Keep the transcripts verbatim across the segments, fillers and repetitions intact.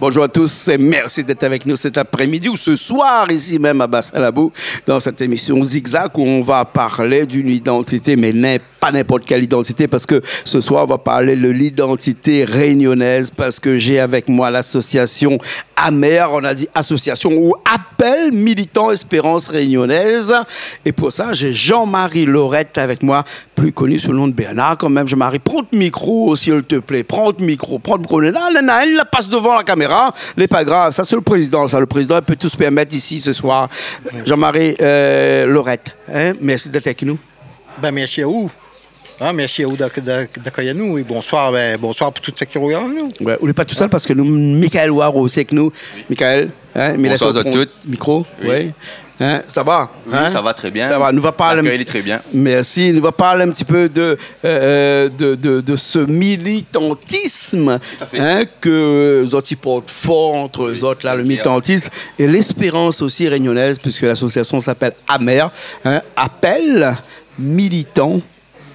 Bonjour à tous et merci d'être avec nous cet après-midi ou ce soir ici même à Bassin Labou dans cette émission Zigzag où on va parler d'une identité, mais n'im-, pas n'importe quelle identité, parce que ce soir on va parler de l'identité réunionnaise, parce que j'ai avec moi l'association AMER, on a dit association ou Appel Militant Espérance Réunionnaise. Et pour ça, j'ai Jean-Marie Laurette avec moi, plus connu sous le nom de Bernard quand même. Jean-Marie, pran out mikro, s'il te plaît. Pran out mikro, pran out mikro. La, la, la, la, pass dovan la kaméra. Lé pa grav. Sa, sé le prézidan, sa. Le prézidan i pé tout se pèrmèt isi, se soir. Jean-Marie, euh, Laurette, hein, mèrsi d'èt avèk nou. Ben, mèrsi aou. Hein, mèrsi aou d'ak-, d'ak-, d'akèy anou. É bonsoir, ben, bonsoir pou tout sak i rogard anou. Ouais, ou lé pa tousèl parske nou, Michael Waro osi avèk nou. Oui. Michael, hein, mé lès amoin pran out mikro. Bonsoir a tout. Oui. Ouais. Hein, sa va ? Oui, hein ? Sa va trè bien. Sa va. Nou va parl in ti, lakèy lé trè bien. Mèrsi. Nou va parl in ti pé de, euh, de, de, de ce militantisme, tout à fait, hein, ke zot i port for ant zot la, le militantisme et l'espérance aussi réunionnaise, puisque l'association s'appelle AMER, hein, Appel Militant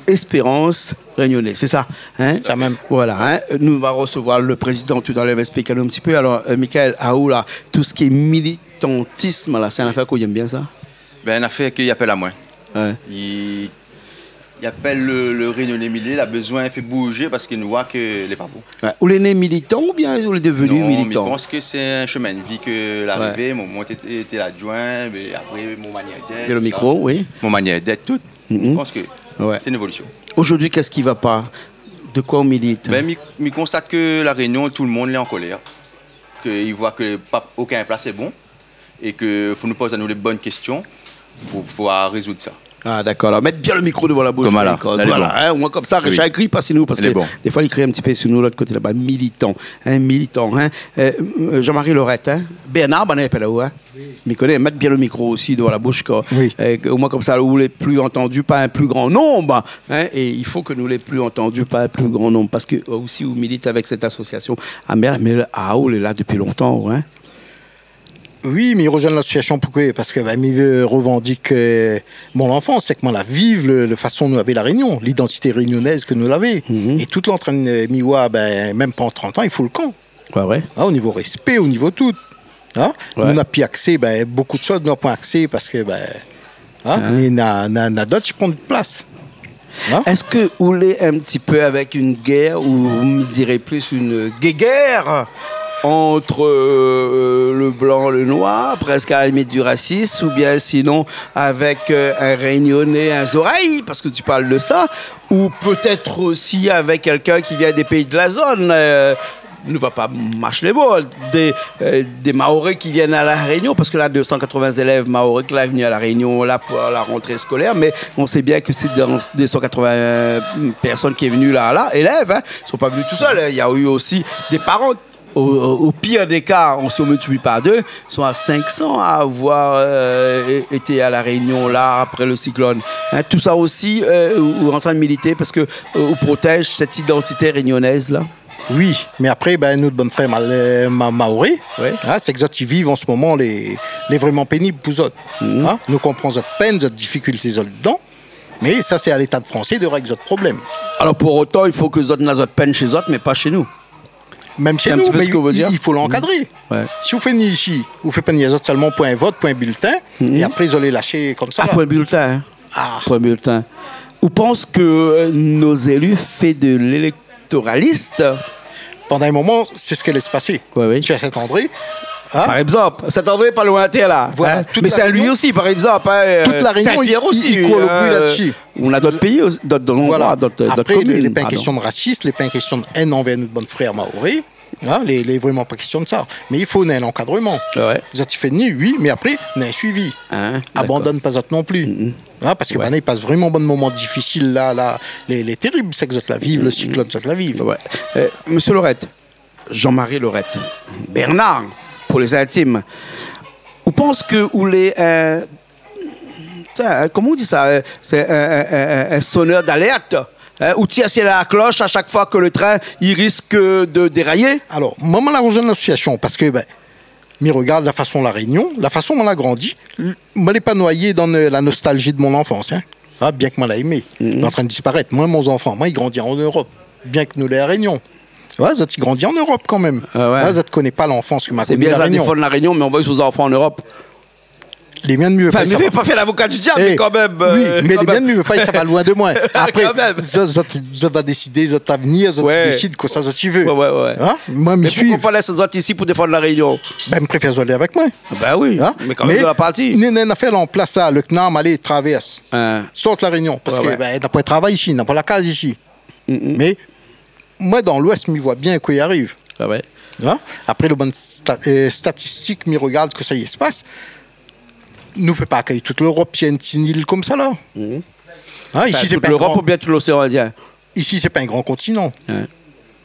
Espérance Réunionnais, sé sa, hein ? Sa mèm. Voilà, hein. Nou va resevoir le prézidan talèr, li va èksplik anou in ti pé. Alor, euh, Michael, aou la, tout sak lé militantisme la, sé in afèr ke ou i èm bien, sa ? Ben, in afèr ki apèl amoin. Ouais. I, i apèl le, le Rényoné milé, la bezoin fé bouzé parske nou voi ke lé pa bon. Ouais. Ou lé né militan oubien ou lé devenu militan ? Non, mi pans ke sé in shemin de vi ke la arivé. Ouais. Mon, mon té, té, té ladjoin, mé apré mon manièr d'èt, tout sa. Bien le mikro, oui. Mon manièr d'èt, tout. Mhm. Mi pans ke, ouais, sé in évolision. Aujourd'hui, qu'est-ce qui va pas ? De quoi on milite ? Ben, mi, mi konstat ke La Rényon, tout le moun lé an kolèr. Ke i voi ke pa, okin plas lé bon. É ke fo nou poz anou lé bone késtion pou pouvoir rézoud sa. Ah, dakor. Alor, mèt bien le mikro dovan la boush. Konmsa la. Voilà, hein, omoin konmsa, Richard i kri pa si nou, parske défoi li kri in ti pé si nou, lot koté laba. Militan, hein, militan, hein. Euh, Jean-Marie Laurette, hein. Bernard, banna i apèl aou, hein. Oui. Mi koné, mèt bien le mikro osi dovan la boush, koi. Oui. Euh, omoin konmsa, ou lé pli antandi par in pli gran nonb, hein, é i fo ke nou lé pli antandi par in pli gran nonb, parske, euh, osi ou milit avèk sèt asosiasion. Ah, mé, mé, ah, ou lé la dopi lontan, hein. Oui, mi rozoinn lasosiasion, poukoué ? Parske, ben, mi vé revandik, euh, mon lanfans, sak moin la viv, le, le fason nou lavé La Rényon, lidantité rényonèz ke nou lavé. Mhm. É tout lé antrin, mi voi, ben, mèm pandan trant an, i fout le kan. Ouais, ouais. Hein, o nivo rèspé, o nivo tout. Hein ? Ouais. Nou na pi aksé, ben, bonpé de shoz, nou na poin aksé parske, ben, hein, hein, néna, na, na dot i pran plas. Hein ? Èske ou lé in ti pé avèk in guèr, ou mi diré plis in guégèr ant, euh, le blan, le noir, prèsk a la limit du rasism, oubien sinon avèk, euh, in Rényoné, in zorèy, parske ou parl de sa, ou pétèt osi avèk kèlkin ki vien dé péi de la zone, euh, nou va pa mash lé mo, dé, euh, dé Maoré ki vien a La Rényon, parske la, dé san katrovin élèv maoré ki la vni a La Rényon, la, pou la rantré skolèr, mé on sé bien ke sé dan dé san katrovin pèrsone ki lé vni la, la, élèv, hein, i son pa vni tousèl, hein, néna u osi dé paran. O, o, o pir dé ka, on, si on multiplie par deux, i son a sink san a avoir, euh, é-, été a La Rényon, la, apré le siklone. Hein, tout sa osi, euh, ou, ou antrin milité parske, euh, ou protèz sèt idantité rényonèz, la. Oui, mé apré, ben, nout bann frèr mal-, euh, ma-, maoré, ouais, hein, sak zot i viv an se moman, lé, lé vréman pénib pou zot. Mhm. Hein, nou konpran zot pèn, zot difikilté, zot dan, mé sa, sé a Léta fransé de règ zot problèm. Alor, pou otan, i fo ke zot na zot pèn shé zot, mé pa shé nou. Mèm shé nou, mé i, i fo lankadré. Sé in ti pé sak ou vé dir. Mhm. Ouais. Si ou fé ni isi, ou fé pa ni azot sèlman pou in vot, pou in biltin, mhm, é apré, zot lé lashé konmsa, la. Ah, pou in biltin, hein. Ah. Pou in biltin. Ou pans ke, euh, nos élus font de l'électoralisme ? Pandan in moman, sé sak la pasé. Ouais, oui. Shé Saint-André, hein ? Par égzanp, Saint-André, pa loin atèr, la, hein ? Voilà, tout La Rényon, mé Saint-Louis osi, par égzanp, hein, euh, tout La Rényon, Saint-Pierre osi, i, i kol o kui, euh, la-dsi. Nou na dot péi osi, dot, dot landroi, dot, euh, dot komin, pardon. Voilà. Apré, lé, lé pa in késtion de rasism, lé pa in késtion de hèn anvèr nout bann frèr maoré. Hein, lé, lé vréman pa késtion de sa. Mé i fo néna in ankadreman. Ouais. Zot i fé ni, oui, mé apré, néna in suivi. Hein, dakor. Abandone pa zot non pli. Mhm. Hein, parske, ouais, banna i pas vréman bann moman difisil la, la, lé, lé térib, sak zot la viv, le siklone, zot la viv. Ouais. Euh, Monsieur Laurette, Jean-Marie Laurette, Bernard, pou lé zintim, ou pans ke ou lé, euh, tin, koman i di sa, euh, sé in, in, in, in, in sonèr d'alèrt, hein, ou tir si la klosh a shak foi ke le trin i risk de dérayé ? Alor, moin, moin la rozoinn lasosiasion parske, ben, mi rogard la fason La Rényon, la fason moin la grandi, l-, moin lé pa noyé dan, euh, la nostalzi de mon lanfans, hein. Ah, bien ke moin la èmé, mhm, lé antrin disparèt. Moin, mon zanfan, moin, i grandi an Europ, bien ke nou lé La Rényon. Ouais, zot i grandi an Europe kan mèm. Ah ouais. La, zot i koné pa lanfans ke ma koni La Rényon. Sé bien sa, défann La Rényon, mé anvoy son zanfan an Europe. Lé mien, mi vé pa i sava. Anfin, mi vé pa fé lavoka di diab, mé kan mèm, oui, euh, mé kan mèm, lé mien, mi vé pa i sava loin de moin. Apré, zot, zot, zot va désidé zot avnir, zot i désid kosa zot i vé. Ouais, ouais, ouais. Hein ? Moin, mi suiv. Mé poukoué pa lès azot isi pou défann La Rényon ? Ben, mi préfèr zot alé avèk moin. Ben oui, mé kan mèm, zot la parti. Néna in afèr la an plas la, le CNAM, alé, travèrs. Hein. Sort La Rényon, parske, ben, na poin travay isi, na poin la kaz isi. Mé moin, dan Lwès, mi voi bien kosa i ariv. Ah ouais. Hein ? Apré, le bann sta-, euh, statistik, mi rogard kosa i spas. Nou pé pa akèy tout l'Europe si in ti nil konmsa la. Hein, isi, sé pa in gran, oubien tout l'océan Indien. Isi, sé pa in gran kontinan. Ouais.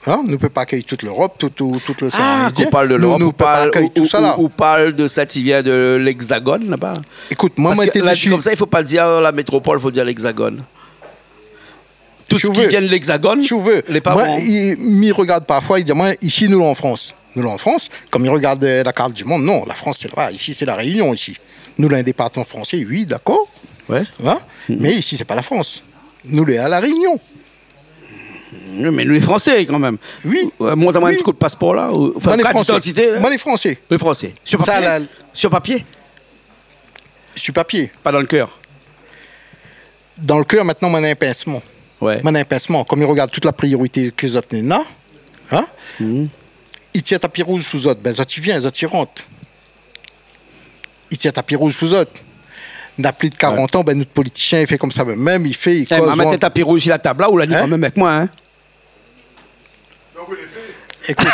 Hein ? Nou pé pa akèy tout l'Europe, tout, tout, tout l'océan Indien. Ah, kan ou parl de l'Europe, ou parl, ou, ou, ou parl de sak i vien de l'Hexagone, laba. Ékout, moin, moin, la di konmsa, i fo pa dir la métropol, fo dir l'Hexagone. Tout sak i vien de l'Hexagone, lé pa bon. Moin, i, mi rogard parfoi, i di amoin, isi, nou lé an Frans. Nou lé an Frans, kan mi rogard, euh, la kart di monn, non, la Frans, sé laba, isi, sé La Rényon, isi. Nou lé in départman fransé, oui, dakor. Ouais. Hein ? Mé isi, sé pa la Frans. Nou lé a La Rényon. Oui, mé nou lé fransé kan mèm. Oui. Euh, mont amoin in ti kou de paspor la, ou, anfin, kat d'idantité la. Moin lé fransé. Ou lé fransé. Sur papié ? Sur papié ? Sur papié. Pa dan le kèr. Dan le kèr, mintnan, moin néna in pinsman. Ouais. Moin néna in pinsman. Kom mi rogard tout la priorité ke zot néna, hein ? I tir tapi rouz pou zot. Ben, zot i vien, zot i rant. I tir tapi rouz pou zot. Na plis de karant an, ben, nout politisien i fé konmsa, ben, mèm i fé, i koz. Eh, ma mèt in tapi rouz si la tab la, ou la di kan mèm avèk moin, hein ? Ékout.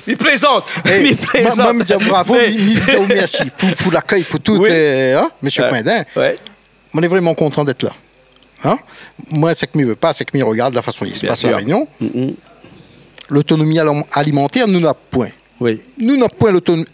Mi plézant. Eh, mi plézant. Moin, moin, mi di aou bravo, mi, mi di aou mèrsi pou, pou lakèy, pou tout, euh, hein, mésyé Coindin. Ouais. Moin lé vréman kontan d'èt la. Hein ? Moin, sak mi vé pa, sak mi rogard la fason i spas La Rényon. Lotonomi alim-, alimantèr, nou na poin. Oui. Nou na poin lotonomi.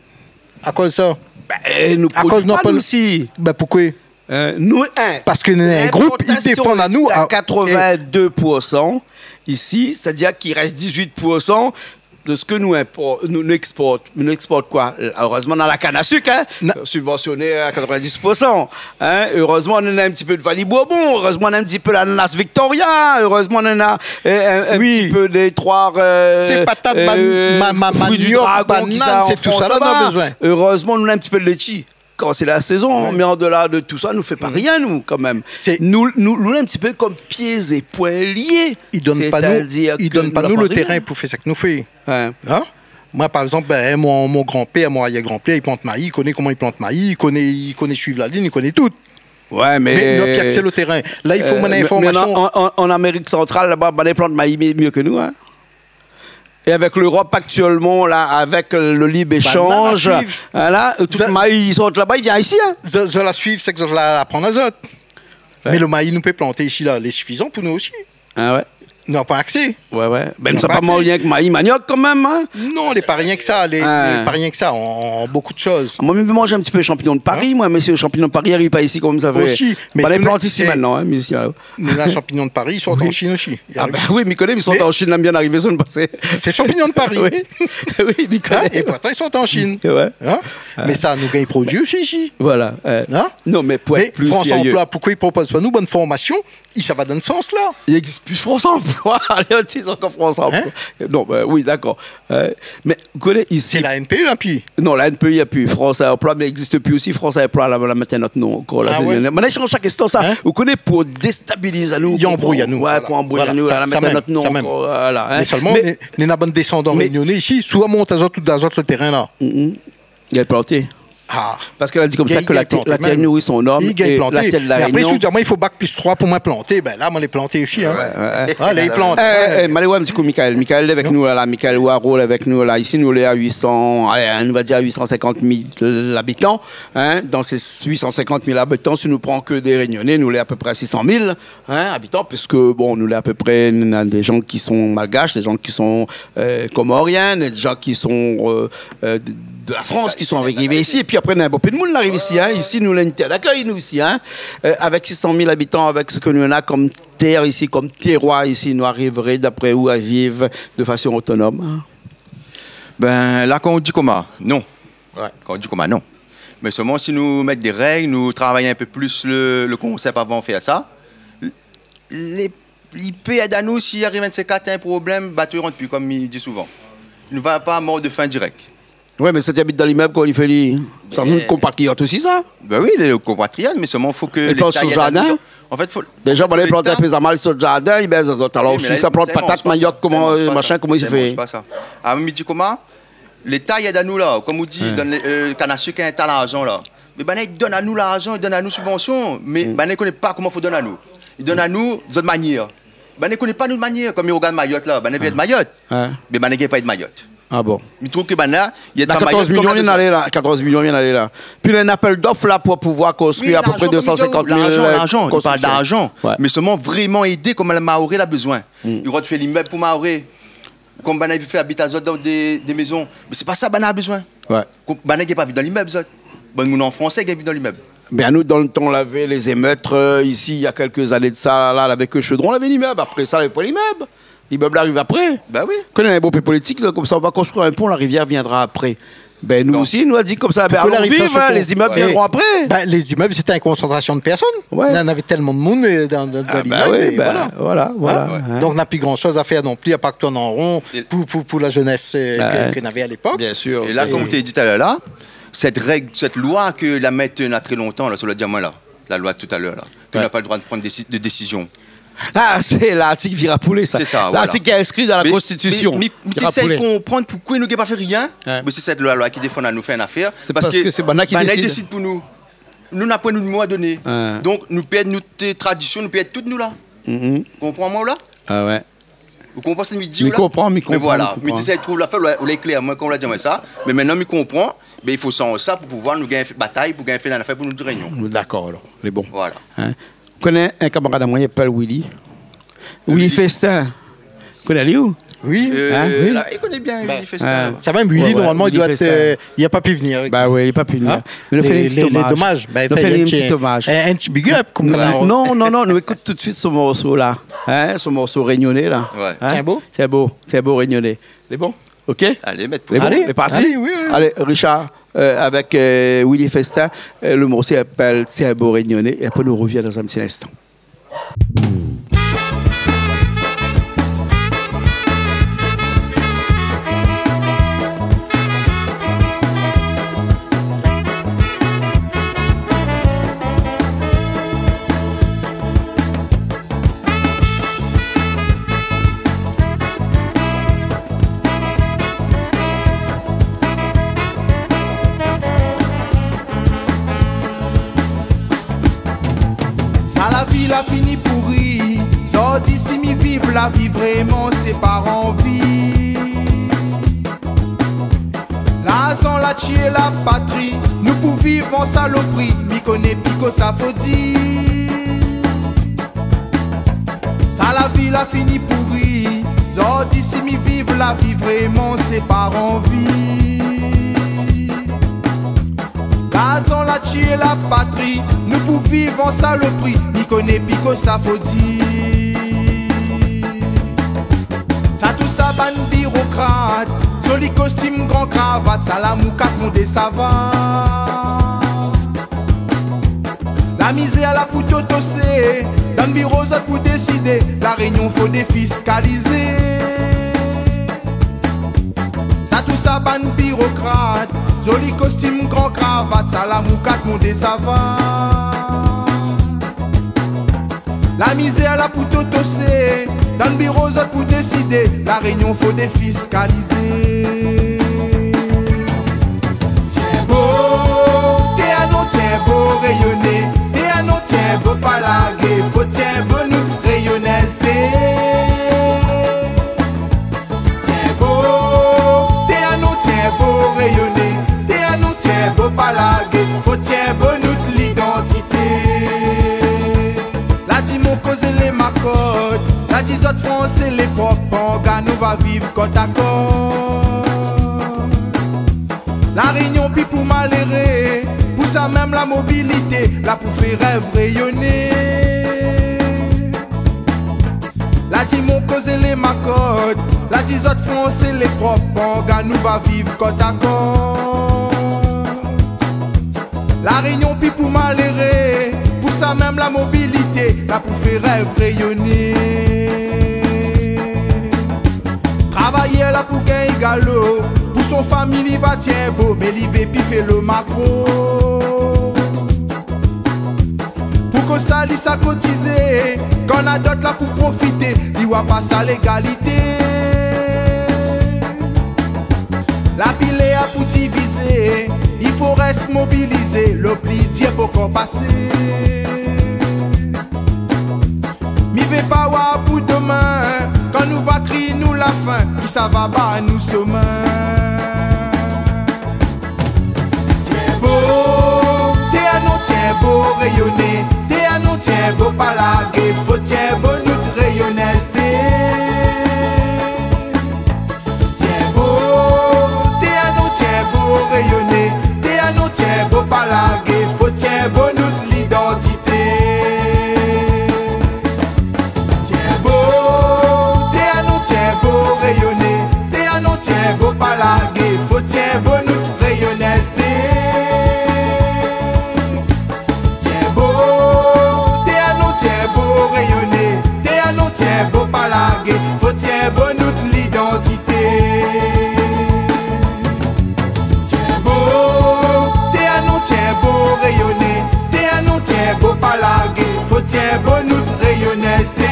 Akoz sa ? Ben, euh, nou produi pa, nou osi. Ben, poukoué ? Hein, nou, hein, parske néna in group i défann anou a katrovindé poursan isi, sétadir k'i rès dizuit poursan de sak nou inpor-, nou, nou éksport. Nou éksport koi ? Erèzman, nou na la kann a sik, hein, sibvansioné a katrovindis poursan, hein. Erèzman, nou na in ti pé de Vali Bourbon. Erèzman, nou na in ti pé lananas Victoria. Erèzman, nou na, euh, in, in ti pé dé troi, euh, sé patat, euh, fruits du dragon, banane, sé tout sa la nou na bezoin. Erèzman, nou na in ti pé de létshi kan sé la sézon, mé an dela de tout sa, nou fé pa rien, nou, kan mèm. Nou, nou, nou lé in ti pé kom pié é poin lié. I donn pa nou, i donn pa nou le térin pou fé sak nou fé. Hein ? Moin, par égzanp, ben, mon, mon granpèr, mon arièr-granpèr, i plant mayi, i koné koman i plant mayi, i koné, i koné suiv la linn, i koné tout. Ouais, mé nou na pi aksé le térin. La, i fo, euh, mé, mé an, an, an Amérik Santral, laba, ben, i plant mayi myé, myé ke nou, hein. É avèk l'Europe aktièlman, la, avèk le lib-échanj, hein, la, tout mayi i sort laba, i vien isi, hein. Zot, zot la suiv sak zot la aprann azot. Ouais. Mé le mayi nou pé planté isi la, lé sifizan pou nou osi. Ah ouais. Nou na pa aksé. Ouais, ouais. Ben, nou sa pa manz rienk mayi, maniok kan mèm, hein. Non, lé pa rienk sa, lé, lé pa rienk sa, an, an bokou de shoz. Moin, mi manz in ti pé shanpignon de Paris, moin, mé sé shanpignon de Paris i ariv pa isi konmsa fé. Osi, mé ben, lé plant isi mintnan, hein, mé isi, euh, nou na shanpignon de Paris, i sort an Shin osi. Ah ben oui, mi koné, mi sort an Shin, la bien arivé, sa nou pasé. Sé shanpignon de Paris. Oui. Oui, mi koné. Hein ? É pourtan, i sort an Shin. Ouais. Hein ? Mé sa, nou gingn produi osi isi. Voilà, euh, non, mé pou èt pli sérié. Mé France Emploi, poukoué i propoz pa nou bann formasion ? I sava dan le sans la. I égzis pi France Emploi. Alé, on utilise encore France Emploi. Hein ? Non, ben oui, dakor. Euh, mé, ou koné, isi... Sé la A N P E, la, pi. Non, la A N P E, na pi. France Emploi, mé i égzis pi osi. France Emploi, la, la mèt in not non ankor, la. Ah ouais ? Mé la, i shanj shak instan, sa. Hein ? Ou koné, pou déstabiliz anou, i anbrouy anou, ouais, voilà. Pou anbrouy anou, voilà, la mèt in not non ankor, voilà, hein. Mé solman, mé, néna bann désandan rényoné isi, si ou mont azot, tout azot le térin la. I gingn planté. Ah. Parske la di konmsa ke la tèr, la tèr i nouri son om. I gingn planté. É la tèr de La Rényon. Mé apré, si ou di amoin, i fo bak plis troi pou moin planté, ben la, moin lé planté osi, hein. Ouais, ouais, ouais. Alé, i plant. Eh, eh, eh, mi alé oir in ti kou Michael. Michael lé avèk nou la, la. Michael Waro lé avèk nou la. Isi, nou lé a uit san, alé, nou va dir a uit san sinkant mil abitan, hein. Dan sé uit san sinkant mil abitan, si nou pran ke dé Rényoné, nou lé apépré a sis san mil. Hein, abitan, puisque, bon, nou lé apépré, néna dé jan ki son malgash, dé jan ki son, euh, komorien, dé jan ki son, euh, euh, de, de la France, ki son arivé isi, épi apré, néna bonpé de moun la ariv isi, hein. Isi, nou, néna in tèr d'akèy, nou, isi, hein. Euh, avèk sis san mil abitan, avèk sak nou néna kom tèr isi, kom tèroir isi, nou arivré, d'apré ou, a viv de fason otonom, hein ? Ben, la, kan ou di koman, non. Ouais. Kan ou di koman, non. Mé solman, si nou mèt dé règ, nou travay in pé plis le, le konsèp avan fé sa, lé, li pé èd anou, si ariv in de sé kat in problèm, bato i rant pi, konm mi di souvan. Nou va pa mor de fin dirèk. Oué, mé sak i abit dan limèb, koman li fé, li ? Sa, nou, konpatriot osi, sa. Bin oui, lé konpatriot, mé solman fo ke Léta i èd anou. Li plant son zardin. An fèt, fo, Déza, an fèt, banna i plant in pé zamal, sort zardin, i bèz azot. Alor, si sa i plant patat, maniok, koman, machin, koman i fé ? Mé la, sa i manz pa sa. A, mi di koman, Léta i èd anou la, konm ou di, i donn, eu, kann a sik in ta larzan la. Mé banna i donn anou larzan, i donn anou sibvansion, mé banna i koné pa koman fo donn anou. I donn anou zot manièr. Banna i koné pa nout manièr, konm i rogard Mayot la, banna i vé èd Mayot. Oué. Mé banna i gingn pa èd Mayot. A bon ? Mi trouv ke banna i èd pa Mayot konm la bézoin. Katorz milion i vien alé la, katorz milion i vien alé la. Pi la, in apèl d'offre la pou pouvoir konstrui a pé pré dé san sinkant mil konstriksion. Larzan, konm mi di, larzan, larzan, i parl d'larzan. Oué. Mé solman vréman édé konm Maoré la bézoin. I rod fé limèb pou Maoré. Konm banna i vé fé abit azot dan dé, dé mézon. Mé sé pa sa banna la bézoin. Oué. Konm banna i gingn pa viv dan limèb, zot. Bann moun an Frans i gingn viv dan limèb. Bin, nou, dan le tan, lavé lé zémèt, eu, isi, na kèlk zané de sa, la, avèk Chaudron, lavé limèb. Apré sa, lavé pa limèb. Limèb la ariv apré. Bin oui. Kan néna in bonpé politik, la, konmsa, on va construire un pont, la rivière viendra après. Bin, nou osi, nou la di konmsa, bin, alon viv, in, les immeubles viendront après. Bin, lé zimèb, sété in konsantrasion de pèrsone. Oué. Navé tèlman de moun, eu, dan, dan, dan limèb, é voilà. A bin oui, bin, voilà, voilà. Donk, na pi gran shoz a fèr non pli, a par tourn an ron pou, pou, pou la zénès, eu, ke, ke navé a lépok. Bien sûr. É la, konm ou té di talèr la, sèt règ, sèt loi ke la mèt, eu, na tré lontan, la, sir le diaman la, la loi talèr la, ke nou na pa le droi de prann dési-, de désizion. A, sé lartik Virapoulé, sa. Sé sa, voilà. Lartik ki lé inskri dan la Konstitision. Mé, mé, mé, mi té éséy konprann poukoué nou gingn pa fé rien. Oué. Mé sé sèt loi, loi ki défann anou fé in afèr. Sé parske sé banna ki désid. Parske banna i désid pou nou. Nou, na poin nout mo a doné. Oué. Donk, nou pèrd nout, eu, tradision, nou pèrd tout, nou, la. Konpran amoin, la ? A oué. Ou konpran sak mi di, ou la ? Mi konpran, mi konpran, mi konpran. Mé voilà, mi té éséy trouv lafèr, ou la, ou la éklèr amoin, kan ou la di amoin sa. Mé mintnan, mi konpran, bin, i fo sanz sa pou pouvoir nou gingn fé batay, pou gingn fé in afèr pou nout Rényon. Nou dakor, alor. Lé bon. Voilà. In ? Ou koné in kamarad amoin, i apèl Willy. Willy Festin. Ou koné ali, ou ? Oui. Eu, la, i koné bien Willy Festin, la. Sa mèm, Willy, normalman, li doi èt, eu, li la pa pu vnir. Ba oué, li la pa pu vnir. In ? Mé nou fé ali in ti omaz. Lé domaz. Nou fé ali in ti omaz. In, in ti big up, konm... Non, non, non, nou ékout tout suit son morso, la. In, son morso rényoné, la. Oué. In ? Tienbo. Tienbo, Tienbo rényoné. Lé bon ? OK ? Alé, mèt pou... Lé bon, lé parti ? Alé, oui, oui. Alé, Richard, eu, avèk, eu, Willy Festin, eu, le morso i apèl Tienbo rényoné, é apré nou rovien dan in ti instan. Sa lavi la fini pouri, zordi si mi viv lavi vréman sé par anvi. Larzan la tié la patri, nou pou viv an salopri, mi koné pi kosa fo di. Sa lavi la fini pouri, zordi si mi viv lavi vréman sé par anvi. Larzan la tié la patri, nou pou viv an salopri, mi koné pi kosa fo di. Sa tousa bann birokrat, zoli kostim, gran kravat, sa la moukat, mon Dié, sa va. La mizèr la pou totosé, dan biro zot pou désidé, La Rényon fo défiskalizé. Sa tousa bann birokrat, zoli kostim, gran kravat, sa la moukat, mon Dié, sa va. La mizèr la pou totosé, dan biro zot pou désidé, La Rényon fo défiskalizé. Tienbo, té anou Tienbo rényoné, té anou Tienbo pa largé, fo Tienbo nou rényoné té. Tienbo, té anou Tienbo rényoné, té anou Tienbo pa largé, fo Tienbo nout lidantité. La di mon kozé lé makot, la di zot fransé lé prop, panga nou va viv kot a kot. La Rényon pi pou maléré, pou sa mèm la mobilité la pou fé rèv réyoné. La di mon kozé lé makot, la di zot fransé lé prop, panga nou va viv kot a kot. La Rényon pi pou maléré, pou sa mèm la mobilité la pou fé rèv réyoné. Travayèr la pou gingn galo, pou son fami li va tienbo, mé li vé pi fé lo makron. Pou kosa li sa kotizé, kan na dot la pou profité, li oi pa sa légalité. La pi lé a pou divizé, i fo rès mobilizé, lo pli dir pokor pasé. Mi vé pa oir pou domin, kan nou va kri nou la fin, ki sa va ba nou somin. Tienbo, té anon tienbo, réyoné, té anon tienbo, pa largé, fo tienbo nout rényonèzté. Tienbo, té anon tienbo, réyoné, té anon tienbo, pa largé, fo tienbo nout lidantité. Tienbo, té anon tienbo, réyoné, té anon tienbo, pa largé, fo tienbo nout rényonèzté. Tienbo, té anon tienbo, réyoné, té anon tienbo, pa largé, fo tienbo nout lidantité. Tienbo, té anon tienbo, réyoné, té anon tienbo, pa largé, fo tienbo nout rényonèzté.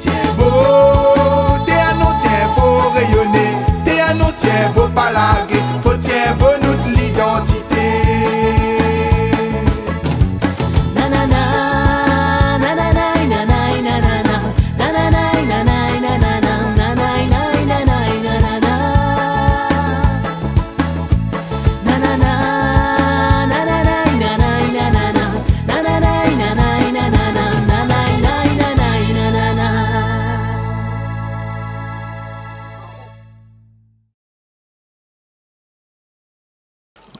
Tienbo, té anon tienbo, réyoné, té anon tienbo, pa largé, fo tienbo nout lidantité.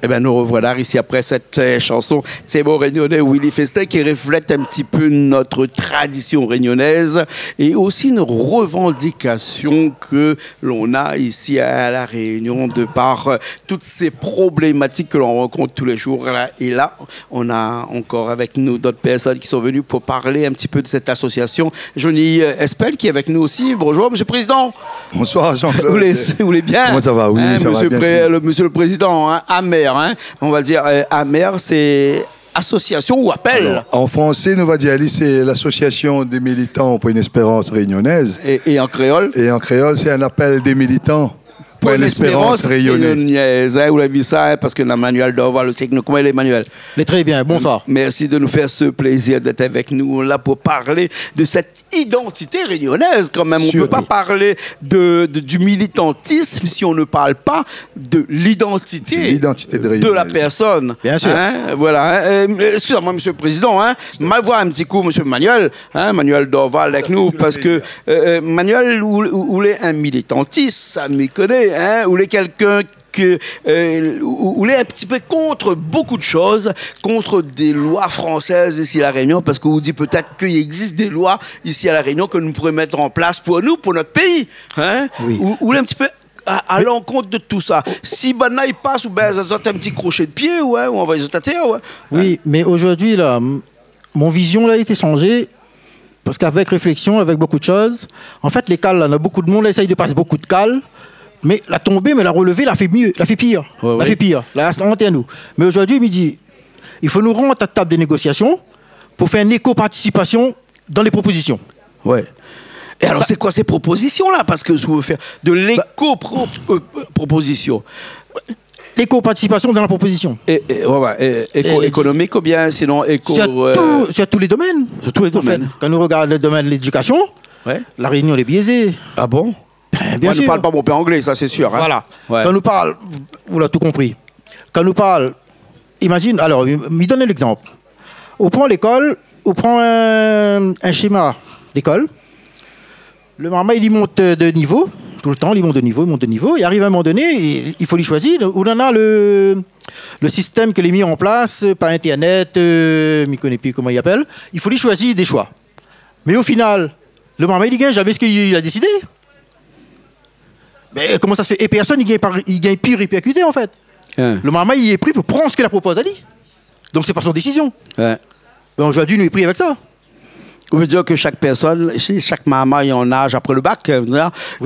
Ében, nou rovoila isi apré sèt, eu, shanson Tienbo rényoné, Willy Festin, ki reflèt in ti pé nout tradision rényonèz é osi in revandikasion ke l'on a isi a La Rényon de par, eu, tout sé problématik ke l'on rankont tou lé jour la. É la, on a ankor avèk nou dot pèrsone ki son veni pou parl in ti pé de sèt asosiasion. Johnny, eu, Espel ki lé avèk nou osi. Bonjour, Monsieur le Président. Bonsoir, Jean-Claude. Vous allez, vous allez bien ? Comment ça va ? Oui, hein, ça va, monsieur le pré-, merci. Le, monsieur le président, hein, AMER, hein, on va dire, euh, AMER, c'est association ou appel ? Alors, en français, nou va dir, li, sé l'Association des militants pour une espérance réunionnaise. Et, et en créole ? Et en créole, c'est un appel des militants pour une espérance réunionnaise. Hein, ou la vi sa, hein, parske na Manuel Dorval osi avèk nou. Koman i lé, Manuel ? Lé trè bien, bonsoir. Merci de nous faire ce plaisir d'être avec nous là pour parler de cette identité réunionnaise quand même. Surtout. On peut pas parler de, de, du militantisme si on ne parle pas de l'identité de la personne. L'identité réunionnaise. Bien sûr. Hein, voilà, hein. Euh, excusez-moi, Monsieur le Président, hein, mal voir un petit coup Monsieur Manuel, hein, Manuel Dorval avec nous, parce que, euh, euh, Manuel, ou, ou, ou lé in militantis, sa mi koné, hein, ou lé kèlkin ke, euh, ou, ou lé in ti pé kont bonpé de shoz, kont dé loi fransèz isi La Rényon, parske ou di pétèt ke i égzis dé loi isi La Rényon ke nou pouré mèt an plas pou nou, pou nout péi, hein ? Oui. Ou, ou lé in ti pé a, a lankont de tout sa. Si banna i pas, ou bin, zot in ti kroshé de pié, ouais, ou anvoy zot atèr, ouais. Oui, mé zordi la, m-, mon vizion la été shanzé, parske avèk réfléksion, avèk bonpé de shoz, an fèt, lé kal la, na bonpé de moun la éséy de pas bonpé de kal, mé la tonbé, mé la relevé, la fé mié, la fé pir. Ouais, ouais. La fé pir. La, sa, ant nou. Mé zordi, mi di, i fo nou rant a tab de négosiasion pou fé in éko-partisipasion dan lé propozision. Ouais. É alor, sé koi sé propozision la ? Parske si ou vé fé de léko-pro-, euh, propozision. L'éco-participation dans la proposition. É, é, ouais, ouais, é, éko-, ékonomik oubien sinon éko, sur tout, euh, sur tous les domaines, en fait. Sur tous les domaines. Kan nou rogard le domaine de l'éducation, La Réunion lé biaisé. Ah bon ? Bin, bien sûr. Moin, mi parl pa bonpé anglé, sa sé sir, hein. Voilà. Ouais. Kan nou parl, ou la tout konpri. Kan nou parl, imazine, alor, mi, mi donn in égzanp. Ou pran lékol, ou pran in, in shéma lékol. Le marmay, li mont de nivo, toultan, li mont de nivo, li mont de nivo. É ariv in moman doné, i, i fo li shoizi. Ou néna le, le sistèm ke lé mi an plas, euh, par internet, euh, mi koné pi koman i apèl. I fo li shoizi dé shoi. Mé o final, le marmay, li gingn zamé sak li la désidé. Mé koman sa sé fé ? É pèrsone i gingn pa, i gingn pi répèrkité, an fèt. Hein. Le marmay, li lé pri pou pran sak la propoz ali. Donk, sé pa son désizion. Ouais. Bin, zordi, nou lé pri avèk sa. Ou vé dir ke shak pèrsone, si shak marmay an az apré le bak, euh,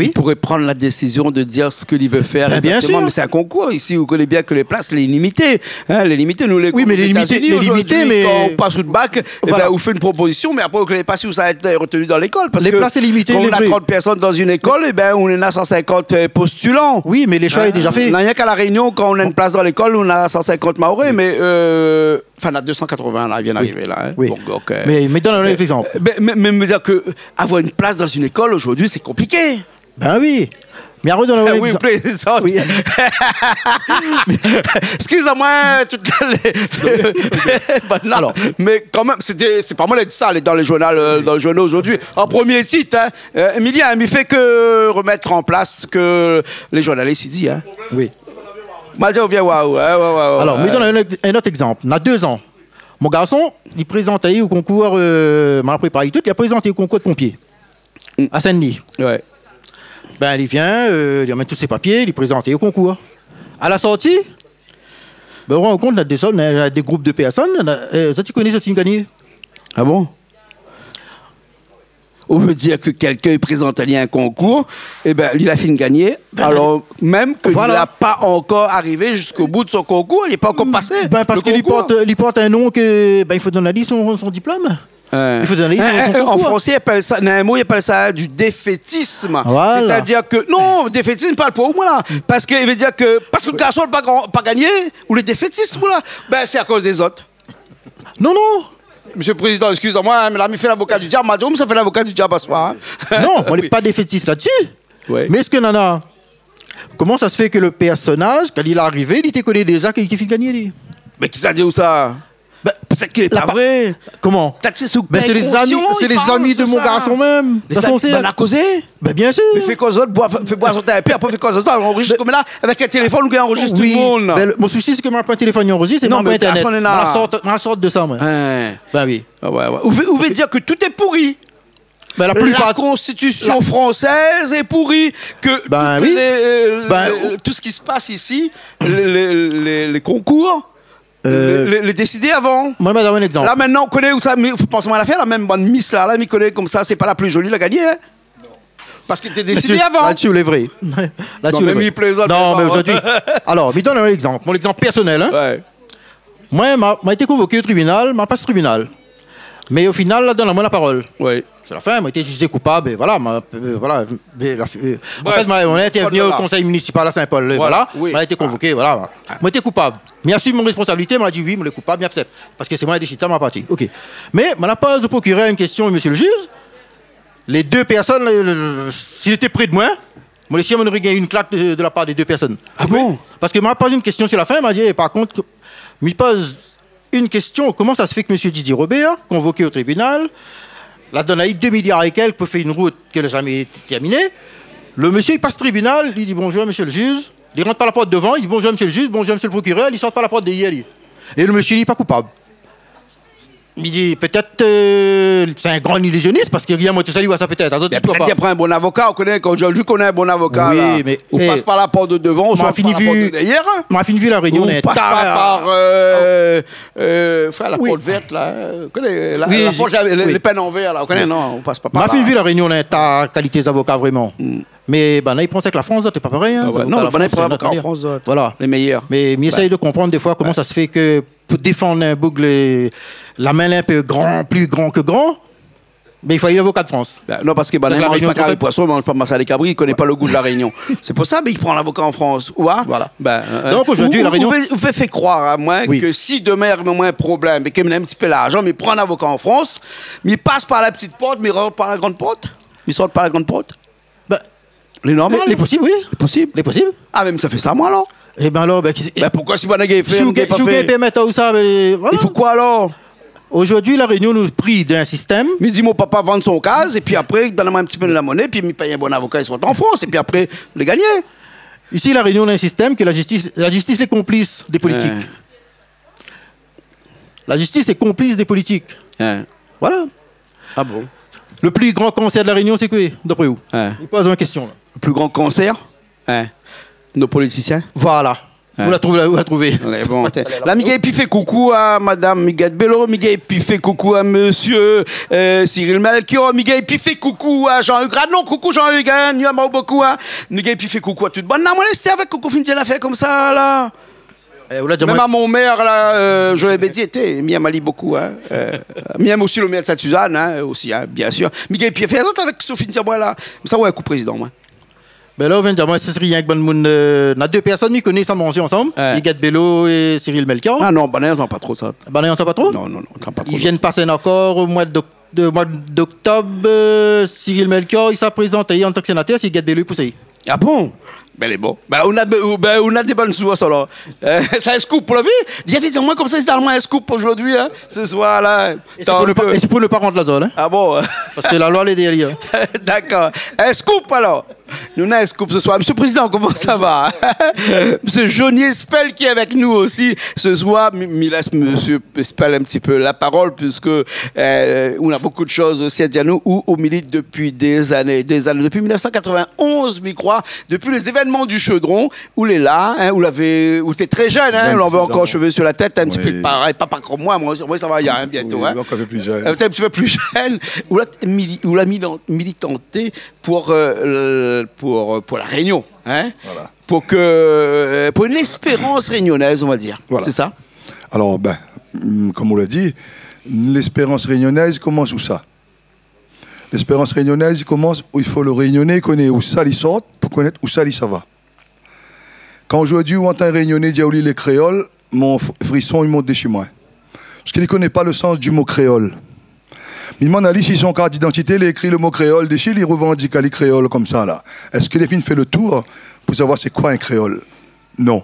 i pouré prann la désizion de dir sak li vé fèr égzaktoman. Bin, bien sir. Mé sé in konkour. Isi, ou koné bien ke lé plas lé limité. In, lé limité. Nou, lé limité, zordi, mé kan ou pas out bak, ébin, ou fé in propozision, mé apré, ou koné pa si ou sa èt retenu dan lékol. Parske kan ou na trant pèrsone dan in lékol, ébin, ou na san sinkant, euh, postulan. Oui, mé le shoi lé déza fé. Na rienk La Rényon, kan ou na in plas dan lékol, ou na san sinkant Maoré, mé, euh, Anfin, na dé san katrovin la, i vien d'arivé la, in. Oui. Bon, donk, euh, mé, mé donn in ot égzanp. Mé, mé, mé, mé dir ke avoir in plas dan in lékol zordi, sé konpliké. Bin oui. Mé arèt donn in égzanp. Oui. Eskiz amoin, tout lé, lé, bann la. Alor. Mé kan mèm, sété, sé pa moin la di sa, lé dan lé journal, euh, dan lé journal zordi. An promié tit, in, euh, Émilien, mi fé ke remèt an plas sak lé journalis i di, in. Oui. Ma di, ou vien oir, ouais, ouais, ouais, ouais. Alor, mi donn in ot, in ot égzanp. Na dé zan, mon garson, li prézant ali o konkour, euh, ma la prépar ali tout, li la prézant ali o konkour de ponpié. Mm. A Sin-Dni. Ouais. Bin, li vien, euh, li amenn tout sé papié, li prézant ali o konkour. A la sorti, bin, ou rann kont, na dé zan, na dé group de pèrsone, na, euh, zot i koné, zot i gingn gagné. Ah bon ? Ou vé dir ke kèlkin i prézant ali in konkour, ébin, li la fine gagné, alor mèm ke li la pa ankor arivé ziska bout de son konkour, li lé pa ankor pasé le konkour. Bin, parske li port, li port in non ke, bin, i fo donn ali son, son diplom. Ouais. I fo donn ali son, son konkour. In, in, an fransé, i apèl sa, na in mo, i apèl sa du défaitisme. Voilà. Sétadir ke, non, défaitisme, pa pou moin la. Parske i vé dir ke, parske le garson la pa gran-, pa gagné, ou le défaitisme, ou la, bin, sé akoz dé zot. Non, non. Mésyé le Prézidan, eskiz amoin, in, mé la, mi fé lavoka di diab, ma di, ou sa fé lavoka di diab aswar, in. Non, moin lé pa défaitis la-dsi. Ouais. Mé èske nana, koman sa sé fé ke le pèrsonaz, kan li la arivé, li té koné déza ke li té fine gagné, li ? Mé kisa la di aou sa ? Bin, pétèt ke lé pa vré. Koman ? Pétèt sé sou, bin, sé lé zami, sé lé zami de mon garson mèm. Lé zami, bin, la kozé. Bin, bien sir. Mé fé koz zot, boir, fé boir zot in pé, apré fé koz zot, anrozistr konm la, avèk in téléfone, ou anrozistr tout le moun. Oui, bin, le, mon sousi, sé ke moin la pa in téléfone anrozistré, é moin la pa internet. Non, mé pèrsone la. Moin la sort, moin la sort de sa, moin. In. Bin oui. Ah ouais, ouais. Ou vé, ou vé dir ke tout lé pouri. Bin, la plipar. La konstitision fransèz lé pouri, ke tout lé, euh, tout sak i pas isi, lé, lé, lé, lé konkour, euh, lé, lé, lé désidé avan. Moin, ma donn in égzanp. La, mintnan, ou koné ousa, mé fo pans amoin la fé, la, mèm bann Miss la, la, mi koné konmsa, sé pa la pli zoli la gagné, in. Parske té désidé avan. Mésyé, la-dsi, ou lé vré. La-dsi, ou lé vré. Non, mé mi plézant, non, mé zordi, alor, mi donn in égzanp. Mon égzanp pèrsonèl, in. Ouais. Moin, ma, ma été konvoké o tribinal, ma pas tribinal. Mé o final, la donn amoin la parol. Oui. Sé la fin, moin été jizé koupab, é voilà, ma, euh, voilà, mé la, euh, an fèt, ma, moin la intervenu o konsèy minisipal a Sin-Pol, é voilà, moin la été konvoké, voilà. Moin été koupab. Mi asiz mon résponsabilité, moin la di oui, moin lé koupab, mi aksèp. Parske sé moin la désid sa, ma parti. OK. Mé moin la poz o prokirèr in késtion, mésyé le jiz. Lé dé pèrsone, le, le, le, si li té pré de moin, moin lé sir moin noré gingn in klak de, de la par dé dé pèrsone. Ah bon ? Parske moin la poz in késtion si la fin, ma di, é par kont, mi poz in késtion, koman sa sé fé ke mésyé Didier Robert, konvoké o tribinal, la donn ali dé miliar é kèk pou fé in rout ke la zamé été terminé, le mésyé i pas tribinal, li di bonjour, mésyé le jiz, li rant par la port dovan, li di bonjour, mésyé le jiz, bonjour, mésyé le prokirèr, li sort par la port dèrièr, li. É le mésyé, li lé pa koupab. Mi di, pétèt, euh, sé in gran ilizionis, parske rienk moin tousèl i voi sa pétèt. Azot i voi pa. Mé pétèt li pran in bon avoka, ou koné, kan zordi ou koné in bon avoka, la, mé, ou pas par la port de dovan, ou sort par la port de dèrièr, in. Moin la fine vi la Rényon, ou pas pa par, euh, euh, anfin, la port vèrt, la, in. Ou koné, la, la port, lé, lé pèn an vèr, la, ou koné, non, ou pas pa par la. Moin la fine vi la Rényon, na in ta kalité zavoka, vréman. Mé, bin, la, i pran sa èk la Frans, zot, lé pa parèy, in. Ah ouais. Non, zavoka la Frans, sé in ot manièr. Voilà. Lé méyèr. Mé mi éséy de konprann défoi koman sa sé fé ke pou défann in boug, lé, la min lé in pé gran, pli gran ke gran, mé i fo ali lavoka de Frans. Bin, non, parske, bin, donk, i manz pa kari poison, i manz pa massalé kabri, i koné pa le gou de la Rényon. Sé pou sa, bin, i pran lavoka an Frans. Ou, in ? Voilà. Bin, euh, donk, zordi, ou, la Rényon, ou vé, ou vé fé kroir amoin ke si demin, i ariv amoin in problèm, é ke mi na in ti pé larzan, mi pran in avoka an Frans, mi pas par la ptit port, mi rant par la gran port, mi sort par la gran port. Bin, lé normal. Lé, lé posib, oui. Lé posib. Lé posib. Ah, mé sa fé sa, moin, alor. É bin alor, bin, ki... Bin, poukosa si banna i fé, si ou gingn, si ou gingn pèrmèt aou sa, bin, voilà. I fo koi, alor ? Zordi, La Rényon, nou pri dan in sistèm. Mi di, mon papa vann son kaz, épi apré, donn amoin in ti pé de la moné, épi mi pèy in bon avoka, i sort an Frans, épi apré, lé gagné. Isi, La Rényon, na in sistèm ke la zistis, la zistis lé konplis dé politik. Ouais. La zistis lé konplis dé politik. Hein. Voilà. Ah bon ? Le pli gran kansèr de La Rényon, sé koi, d'apré ou ? Hein. Mi poz aou in késtion, la. Le pli gran kansèr ? Hein. Nos politisien ? Voilà. Ou la trouvé, ou la trouvé. Lé bon. La, mi gingn pi fé koukou a madam Huguette Bellot, mi gingn pi fé koukou a monsieur, euh, Cyril Melchior, mi gingn pi fé koukou a Jean-Hugues Radon, koukou Jean-Hugues, hein, nou amour bokou, hein. Mi gingn pi fé koukou a tout bann. Non, moin, lès avèk koukou, fine di lafèr konmsa, la. Eh, ou la di amoin. Mèm a mon mèr, la, euh, Joël Bédier, té, mi èm ali bokou, hein. Euh, mi èm osi lo mèr de Sainte-Suzanne, hein, osi, hein, biensir. Mi gingn pi fé azot avèk Sophie, di amoin, la. Sa, ouais, kou prézidan, moin. Ben la, ou vien di amoin, sé rienk bann moun, euh, na dé pèrsone mi koné, sa manzé ansanm. Ouais. Huguette Bellot é Cyril Melchior. Ah non, banna i antann pa tro sa. Banna i antann pa tro ? Non, non, non, i antann pa tro. I vien pas in akor o moi d'ok-, de, moi d'oktob, euh, Cyril Melchior, li sa prézanté an tan ke sénatèr, sé Huguette Bellot i pous ali. Ah bon ? Ben, lé bon. Ben, ou na, ou, ben, ou na dé bann sours, alor. Euh, sa in scoop pou la vi. Li la di amoin konmsa, sé talman in scoop zordi, hein, se soir, la. É sé pou ne pa, é sé pou ne pa rant la zone, hein. Ah bon ? Parske la loi, lé dèrièr. Dakor. In scoop, alor. Nou na in scoop se soir. Monsieur le Président, comment ça va ? Monsieur Johnny Espel qui est avec nous aussi ce soir. Mi, mi lès monsieur Espel un petit peu la parole, puisque, euh, on a beaucoup de choses aussi à dire, nous, ou, ou milite depuis des années, des années, depuis mille neuf cent quatre-vingt-onze, mi kroi, depuis les événements du Chaudron, ou lé la, hein, ou lavé, ou té très jeune, hein, ou lavé ankor shové sur la tête, un petit peu pareil, pas, pas comme moi, moi, moi, ça va, il y a, hein, bientôt, hein. Oui, donc un peu plus jeune. Euh, t'es un petit peu plus jeune. Ou la, mili-, ou la milan-, militanté pour, euh, le, pour, pour La Réunion, hein ? Voilà. Pour que, euh, pour une espérance réunionnaise, on va dire. Voilà. C'est ça ? Alors, ben, hum, comme on l'a dit, l'espérance réunionnaise commence où ça ? L'espérance réunionnaise, il commence où il faut le Réunionnais connaît où ça li sort pour connaître où ça li sava. Kan zordi ou antann in Rényoné di aou li lé kréol, mon fr-, frison i mont dési moin. Parske li koné pa le sans du mo kréol. Mi demann ali si son kart d'idantité lé ékri le mo kréol dési, li revandik ali kréol konmsa la. Èske li la fine fé le tour pou savoir sé koi in kréol ? Non.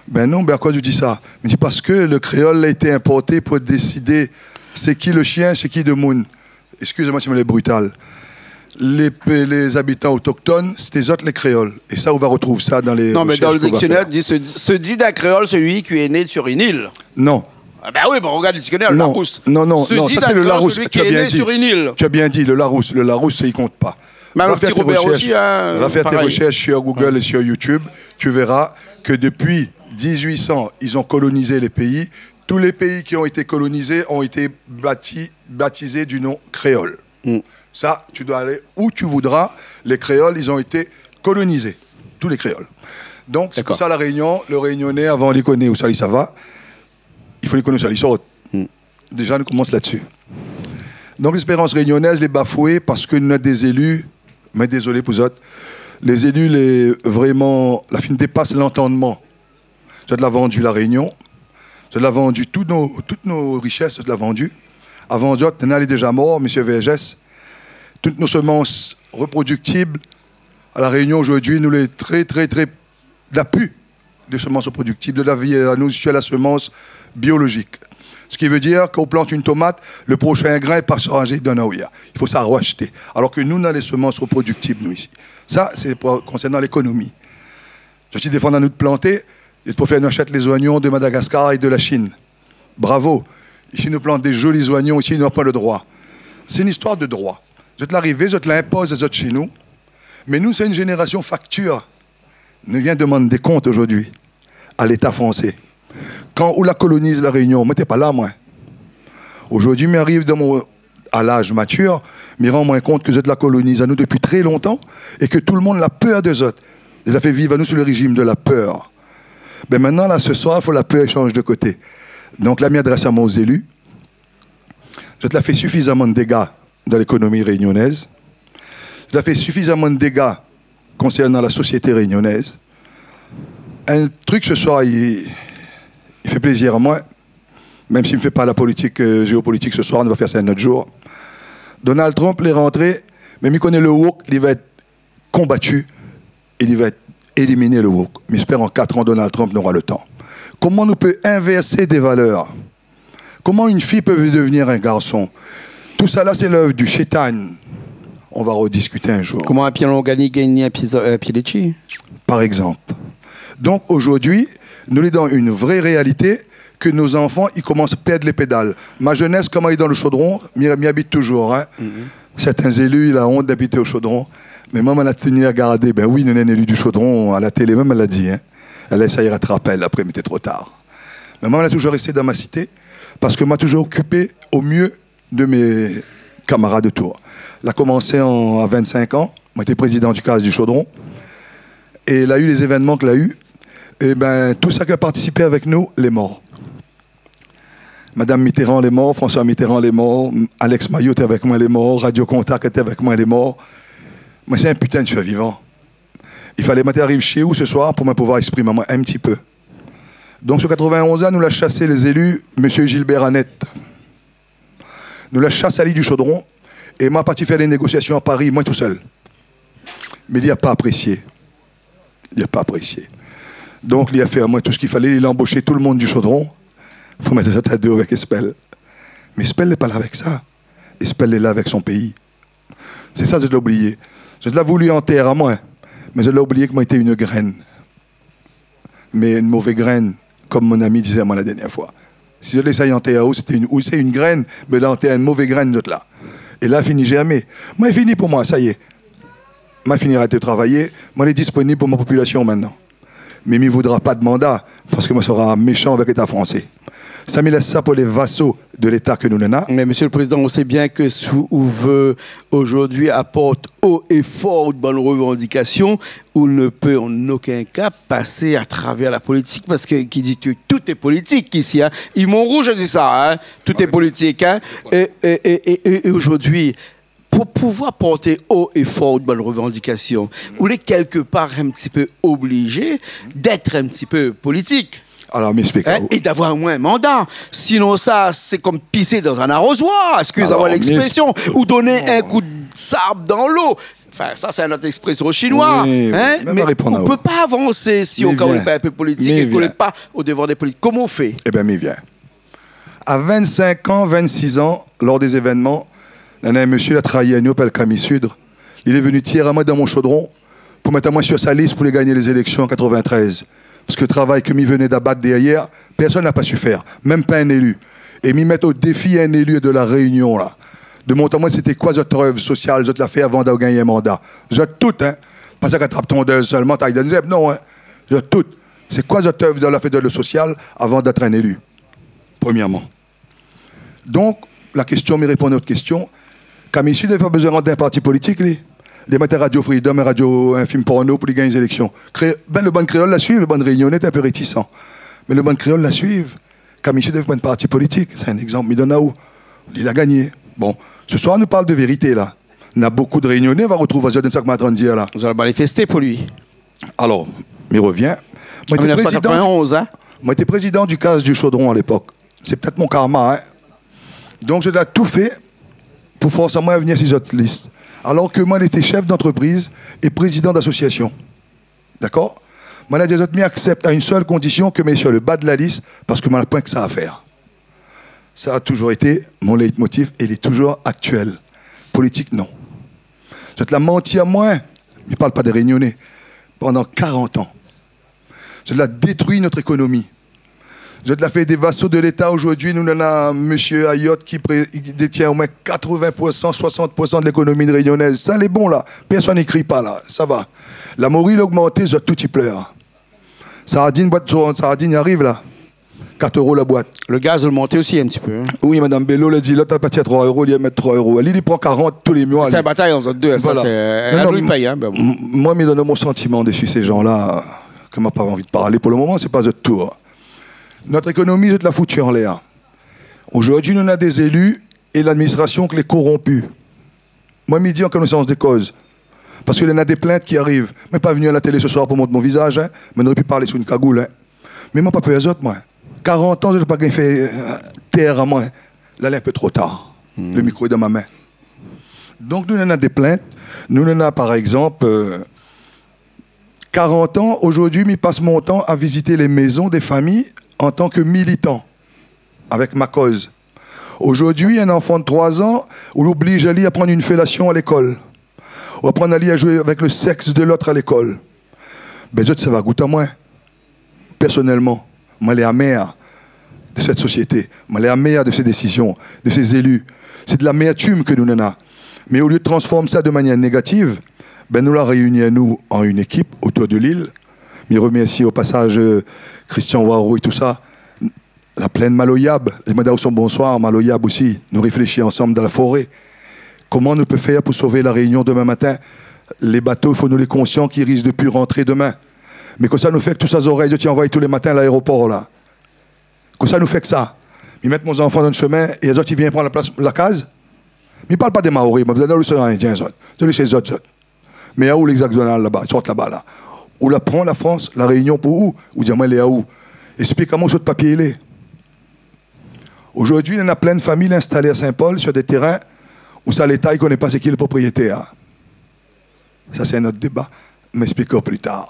Ben non, ben akoz ou di sa ? Mi di parske le kréol la été inporté pou désidé sé ki le shien, sé ki demoun. Excusez-moi si mi lé brutal. Lé pé-, lé zabitan otoktone, sété zot lé kréol. É sa, ou va retrouv sa dan lé roshèrsh k'ou va fèr. Non, mais dans le dictionnaire, dit, se, se dit d'un créole celui qui est né sur une île. Non. Ah ben oui, bon, regarde le dictionnaire, le Larousse. Non, non, non, ça, c'est le Larousse. Se dit d'un créole celui qui est né sur une île. Tu as bien dit, tu as bien dit, le Larousse. Le Larousse, i kont pa. Mais alors, le Petit Robert aussi, hein, pareil. Va faire tes recherches sur Google et sur YouTube. Tu verras que depuis dix-huit cents, ils ont colonisé les pays. Tous les pays qui ont été colonisés ont été bâtis, baptisés du nom créole. Mm. Ça, tu dois aller où tu voudras. Les créoles, ils ont été colonisés. Tous les créoles. D'accord. Donc, c'est pour ça, La Réunion, le Réunionnais, avan li koné ousa li sava, i fo li koné ousa li sort. Mm. Déjà, nou komans la-dsi. Donk, l'espérance réunionnaise lé bafoué parske nou na dé zéli, mé dézolé pou zot, lé zéli lé vréman, la fine dépas lantannman. Zot la vandu La Réunion, zot la vandu tout nou, tout nou richès, zot la vandu. Avan zot, néna lé déza mor, mésyé Vergès. Tout nou semans reprodiktib a La Réunion zordi, nou lé trè, trè, trè, na pu de semans reprodiktib, de la vi, euh, nou sur la semence biologique. Ce qui veut dire, kan ou plant in tomat, le proshin grin lé pa sar ali donn aou. I fo sa rashté. Alor ke nou, nou na lé semans reprodiktib, nou, isi. Sa, sé pou, konsèrnan lékonomi. Zot i défann anou de planté, é pou fé nou ashèt lé zoignon de Madagascar é de la Chine. Bravo. Isi, nou plant dé zoli zoignon, isi, nou na poin le droi. Sé in istoir de droi. Zot la arivé, zot la inpoz azot shé nou. Mé nou, sé in zénérasion faktir. Nou vien demann dé kont zordi a Léta fransé. Kan ou la koloniz La Réunion, moin té pa la, moin. Zordi, mi ariv dan mon, a laz matir, mi rann amoin kont ke zot la koloniz anou dépi trè lontan é ke tout le moun la pèr de zot. Zot la fé viv anou sou le réjim de la pèr. Ben, mintnan, la, se soir, fo la pèr i shanj de koté. Donk la, mi adrès amoin o zéli. Zot la fé sifizaman de déga dan lékonomi rényonèz. Zot la fé sifizaman de déga konsèrnan la sosiété rényonèz. In trik se soir, i, i fé plézir amoin, mèm si mi fé pa la politik, euh, zéopolitik se soir, nou va fèr sa in ot zour. Donald Trump lé rantré, mé mi koné le woke, li va èt konbatu é li va èt éliminé, le woke. Mi èspèr an katr an, Donald Trump nora le tan. Koman nou pé invèrsé dé valèr ? Koman in fiy pé devenir in garson ? Tout sa la, sé lèv di Shaitan. On va rediskité in zour. Koman in pié longani i gingn in pié, in pié létshi ? Par égzanp. Donk, zordi, nou lé dan in vré réalité ke nout zanfan, i komans pèrd lé pédal. Ma zénès, koman lé dan le Chaudron, mi, mi abit touzour, in. Mhm. Sèrtin zéli, la ont d'abité o Chaudron. Mé moin, moin la tini a gardé. Ben oui, nou néna in éli di Chaudron, a la télé mèm, èl la di, in. Èl la éséy ratrap aèl apré, mé té tro tar. Mé moin, moin la toujour rèsté dan mon sité, parske moin la toujour okipé o myé de mé kamarad otour. La komansé an, a vinn-sink an, moin té prézidan di Kaz di Shodron, é la u lé zévènman ke la u, é bin, tout sak la partisipé avèk nou lé mor. Madam Mitterrand lé mor, François Mitterrand lé mor, Alex Maillot té avèk moin, lé mor, Radio Contact té avèk moin, lé mor. Moin sé in putain de survivan. I falé moin té ariv shé ou se soir pou moin pouvoir ésprim amoin in ti pé. Donk, su katrovin-onz la, nou la shasé lé zéli, mésyé Gilbert Annette. Nou la shas ali di Shodron, é moin la parti fé dé négosiasion a Pari, moin tousèl. Mé li la pa aprésié. Li la pa aprésié. Donk, li la fé amoin tout sak i falé, li la anbosh tout lo moun di Shodron pou mèt sa ta do avèk Espel. Mé Espel lé pa la avèk sa. Espel lé la avèk son péi. Sé sa zot la oublié. Zot la voulu antèr amoin, mé zot la oublié ke moin té in grèn. Mé in mové grèn, kom mon ami té di amoin la dèrnièr foi. Si zot la éséy antèr aou, sé in, ou sé in grèn, mé la antèr in mové grèn, zot la. É la, fini, zamé. Moin la fini pou moin, sa i lé. Moin la fini arèt travay, moin lé disponib pou mon popilasion mintnan. Mé mi voudra pa de manda, parske moin sra méshan avèk Léta fransé. Sa, mi lès sa pou lé vaso de Léta ke nou néna. Mé, mésyé lo prézidan, ou sé bien ke si ou vé zordi aport o é for out bann révandikasion, ou ne pé an okin ka pasé a travèr la politik, parske ki di ke tout lé politik isi, in. Yvon Rouge la di sa, in, tout lé politik, in. É, é, é, é, é zordi, pou pouvoir port o é for out bann révandikasion, ou lé kèlkepar in ti pé oblizé d'èt in ti pé politik. Alor, mi ésplik aou. In, é d'avoir omoin in manda. Sinon sa, sé kom pisé dan in arozoir, eskiz amoin lèksprésion, ou donn in kou d'sab dan lo. Anfin, sa, sé in ot éksprésion shinoi, in, mé ou pé pa avansé si okan lé pa in pé politik é ke lé pa o devan dé politik. Koman ou fé ? Ébin, mi vien. A vinn-sink an, vinn-sis an, lor dé zévènman, néna in mésyé la trayi anou, i apèl Camille Sudre. Li lé vni tir amoin dan mon shodron pou mèt amoin su sa lis pou li gingn lé zéléksion an katrovin-trèz. Parske lo travay ke mi vené d'abat dèrièr, pèrsone la pa su fèr, mèm pa in éli. É mi mèt o défi in éli de La Rényon la, de mont amoin sété koi zot rèv sosial zot la fé avan d'gingn in manda. Zot tout, in. Pa sak i atrap tondèz sèlman, tay dan zèrb, non, in. Zot tout. Sé koi zot rèv zot la fé dan lo sosial avan d'èt in éli ? Premyèrman. Donk, la késtion, mi réponn a out késtion. Camille Sudre la pa bézoin rant dan in parti politik, li. Li mèt Radio Freedom, in radio, in film porno pou li gingn zéléksion. Kré-, bin, lo bann kréol la suiv, lo bann rényoné té in pé rétisan. Mé lo bann kréol la suiv. Camille Sudre la pa in parti politik. Sé in égzanp mi donn aou. Li la gingné. Bon, se soir, nou parl de vérité, la. Na bonpé de rényoné va rotrouv azot dan sak moin lé antrin dir, la. Zot la manifesté pou li. Alor, mi revien. Moin té prézidan di, an mil nèf san katrovin-onz, in. Moin té prézidan di Kaz di Shodron a lépok. Sé pétèt mon karma, in. Donk, zot la tout fé pou fors amoin vni si zot lis. Alor ke moin lété shèf d'antrepriz é prézidan d'asosiasion. Dakor ? Moin la di azot, mi aksèp a in sèl kondision, ke mi lé su lo ba de la lis, parske moin la poin ke sa a fèr. Sa la toujour été mon leitmotiv é li lé toujour aktièl. Politik, non. Zot la manti amoin, mi parl pa dé rényoné, pandan karant an. Zot la détrui nout ékonomi. Zot la fé dé vaso de Léta. Zordi, nou néna mésyé Hayot ki pré-, ki détien omoin katrovin pou san, soisant pou san de lékonomi rényonèz. Sa lé bon, la. Pèrsone i kri pa, la. Sa va. La mori la ogmanté, zot tout i plèr. Sardine, boit sardine i ariv la. Kat éro la boit. Lo gaz la ogmanté osi in ti pé, in. Oui, Madam Bello la di, lot la parti a troi éro, li la mèt troi éro. Li, li pran karant tou lé moi, li. Sé in batay ant zot dé, sa, sé, non, non, li pèy, in, mé bon. M-, moin, mi donn mon santiman dési sé jan-la, ke moin la pa anvi de parlé pou lo moman, sé pa zot tour. Nout ékonomi, zot la foutu anlèr. Zordi, nou néna dé zéli é ladministrasion ke lé koronpi. Moin, mi di an konésans de koz. Parske néna dé plint ki ariv. Moin la pa vni a la télé se soir pou mont mon vizaz, in. Moin noré pi parl su in kagoul, in. Mé moin la pa pèr azot, moin. Karant an, zot la pa gingn fé, euh, tèr amoin. La, lé in pé tro tar. Hmm. Lo mikro lé dan mon min. Donk, nou néna dé plint. Nou néna, par égzanp, euh, karant an, zordi, mi pas mon tan a vizit lé mézon dé fami an tan ke militan, avèk ma koz. Zordi, in zanfan de troi zan, ou oblij ali aprann in félasion a lékol. Ou aprann ali a zoué avèk lo sèks de lot a lékol. Bin, zot, sa va gout amoin. Pèrsonèlman, moin lé amèr de sèt sosiété. Moin lé amèr de sé désizion, de sé zéli. Sé de lamèrtim ke nou néna. Mé olié de transform sa de manièr négativ, bin, nou la réini anou an in ékip otour de lil, Mi remèrsi o pasaz, euh, Christian Hoareau é tousa. La plinn maloyab, li mèt aou son bonswar, maloyab osi. Nou réfléshi ansanm dan la foré. Koman nou pé fèr pou sov La Rényon domin matin ? Lé bato, i fo nou lé konsian k'i risk de pi rantré domin. Mé kosa nou fé èk tout sa zorèy zot i anvoy tou lé matin laéropor la ? Kosa nou fé èk sa ? Mi mèt mon zanfan dan in shomin é zot i vien pran la plas, la kaz ? Mi parl pa dé Maori, mi parl dé loséan Indien, zot. Zot lé shé zot, zot. Mé aou lé égzakzonal laba, sort laba la. Ou la pran la Frans, La Rényon pou ou, ou di amoin lé aou. Ésplik amoin ousa out papié i lé. Zordi, néna plin famiy instalé a Saint-Paul, sur dé térin ousa Léta i koné pa sé ki le propriétèr. Sa sé in not déba. Mi ésplik aou pli tar.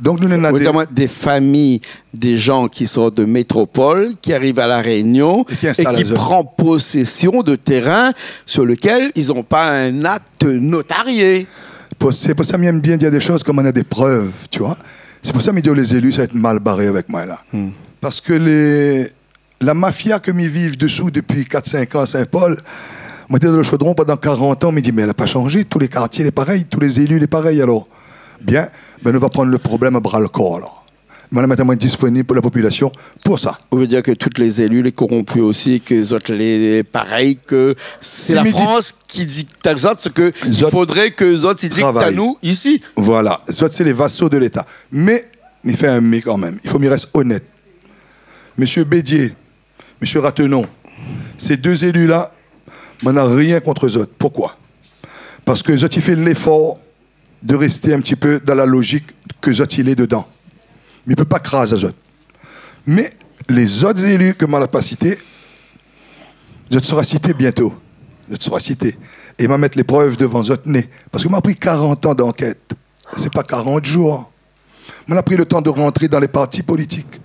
Donk nou néna dé... Notamment des familles, des gens qui sortent de métropole, qui arrivent à La Réunion et qui prennent possession de terrains sur lesquels ils n'ont pas un acte notarié. Pou, sé pou sa mi èm bien dir dé shoz kan néna dé prèv, tu vois. Sé pou sa mi di lé zéli, sa va èt mal baré avèk moin la. Parske lé, la mafia ke mi viv desou dopi kat, sink an a Saint-Paul, moin té dan le Chaudron pandan karant an, mi di, mé la pa shanzé, tout lé kartié lé parèy, tout lé zéli lé parèy, alor. Bien, bin nou va prann le problèm a bra-le-kor, alor. Moin la, mintnan, moin disponib pou la popilasion, pou sa. Ou vé dir ke tout lé zéli lé koronpi osi, ke zot lé parèy, ke sé la Frans ki dikte a zot sak i fodré ke zot i dikte anou isi. Voilà, zot sé lé vaso de Léta. Mé, mi fé in mé kan mèm. I fo mi rès onèt. Mésyé Bédié, mésyé Ratenon, sé dé zéli la, moin na rien kont zot. Poukoi ? Parske zot i fé léfor de rès in ti pé dan la lozik ke zot i lé dedan. Mi pé pa kraz azot. Mé lé zot zéli ke moin la pa sité, zot sera sité biento. Zot sera sité. É ma mèt lé prèv devan zot né. Parske ma pri karant an d'ankèt. Sé pa karant zour. Moin la pri le tan de rantré dan lé parti politik.